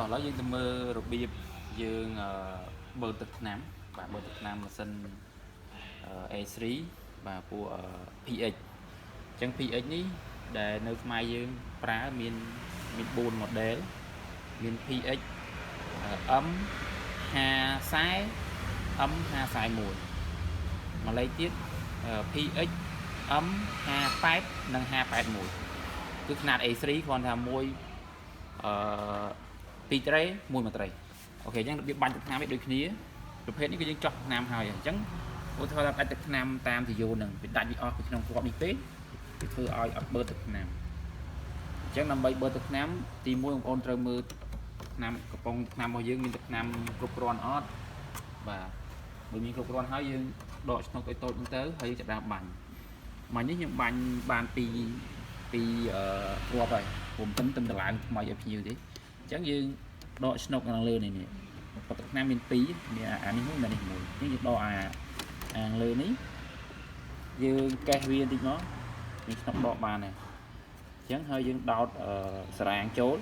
តោះឥឡូវយើងទៅមើលរបៀបយើងបឺតទឹកថ្នាំបាទបឺតទឹកថ្នាំម៉ាស៊ីន A3 បាទពួក PX អញ្ចឹង PX នេះដែលនៅខ្មែរយើងប្រើមាន4 model មាន PX M 50 M 51មួយលេខទៀត PX M 58និង581គឺຂະຫນាត A3 គ្រាន់តែមួយអឺ2ត្រេមួយមួយត្រេអូខេអញ្ចឹងរបៀបបាញ់ទឹកថ្នាំនេះដូចគ្នាប្រភេទនេះគឺយើងចោះទឹកថ្នាំហើយអញ្ចឹងឧទាហរណ៍ថាដាច់ទឹកថ្នាំតាមទយោនឹងវាដាច់វាអស់ពីក្នុងគ្រាប់នេះពេកវាធ្វើឲ្យអត់បឺតទឹកថ្នាំអញ្ចឹងដើម្បីបឺតទឹកថ្នាំទី1បងប្អូនត្រូវមើលថ្នាំកំប៉ុងថ្នាំរបស់យើងមានទឹកថ្នាំគ្រប់គ្រាន់អត់បាទបើមានគ្រប់គ្រាន់ហើយយើងដកឆ្នុកតូចៗហ្នឹងទៅហើយយើងចាប់ដើមបាញ់បាញ់នេះខ្ញុំបាញ់បានពីអឺគ្រាប់ហើយព្រោះមិនទឹមតម្លើងថ្មីឲ្យភ្ញៀវទេអញ្ចឹងយើងដកឆ្នុកខាងលើនេះនេះប៉ុន្តែទឹកថ្នាំមាន2មានអានេះមួយនិងនេះមួយអញ្ចឹងយើងដកអាខាងលើនេះយើងកេះវាបន្តិចមកមានឆ្នុកដកបានហើយអញ្ចឹងហើយយើងដោតសារាងចូល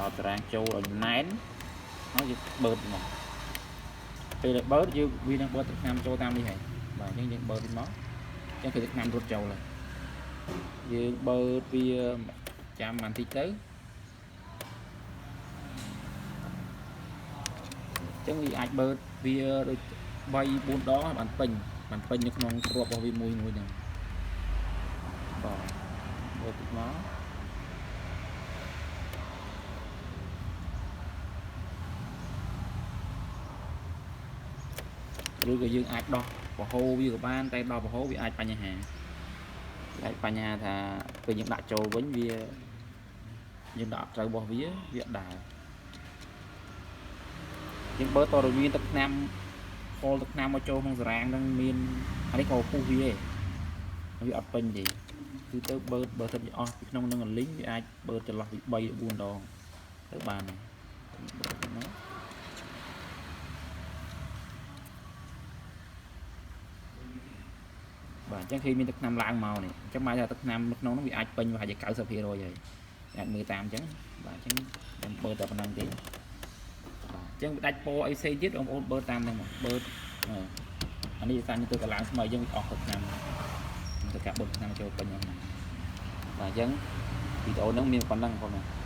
ដោតសារាងចូលឲ្យណែនហើយយើងបឺតមកពេលដែលបឺតយើងវានឹងបឺតទឹកថ្នាំចូលតាមនេះហើយបាទអញ្ចឹងយើងបឺតវាមកអញ្ចឹងគឺទឹកថ្នាំរត់ចូលហើយយើងបឺតវាចាំបន្តិចទៅអញ្ចឹងវាអាចបឺតវាដូច3 4ដងបានពេញនៅក្នុងគ្រាប់របស់វាមួយមួយហ្នឹងបាទបឺតតិចមកឬក៏យើងអាចដោះពហោវាក៏បានតែដោះពហោវាអាចបញ្ហាថាពេលយើងដាក់ចូលវិញវាយើងដាក់ត្រូវរបស់វាវាដើរយើងបើតរមានទឹកថ្នាំហូលទឹកថ្នាំមកចូលក្នុងសារាងហ្នឹងមានអានេះក៏ពុះវាឯងវាអត់ពេញទេគឺទៅបឺតបើសិនជាអស់ពីក្នុងនឹងលីងវាអាចបឺតចន្លោះពី3 4ដងទៅបានបឺតណាបាទអញ្ចឹងគេមានទឹកថ្នាំឡើងមកនេះអញ្ចឹងមកថាទឹកថ្នាំនៅក្នុងនោះវាអាចពេញប្រហែលជា90%ហើយអាចមើលតាមអញ្ចឹងបាទអញ្ចឹងខ្ញុំបឺតតែប៉ុណ្្នឹងទេបាទអញ្ចឹងវាដាច់ពណ៌អីផ្សេងទៀតបងប្អូនបឺតតាមហ្នឹងមកបឺតអានេះសាញ់ទៅកន្លងស្មៃយើងវាអស់ទឹកថ្នាំទៅការបឺតថ្នាំចូលពេញហ្នឹងបាទអញ្ចឹងវីដេអូហ្នឹងមានប៉ុណ្្នឹងបងប្អូន។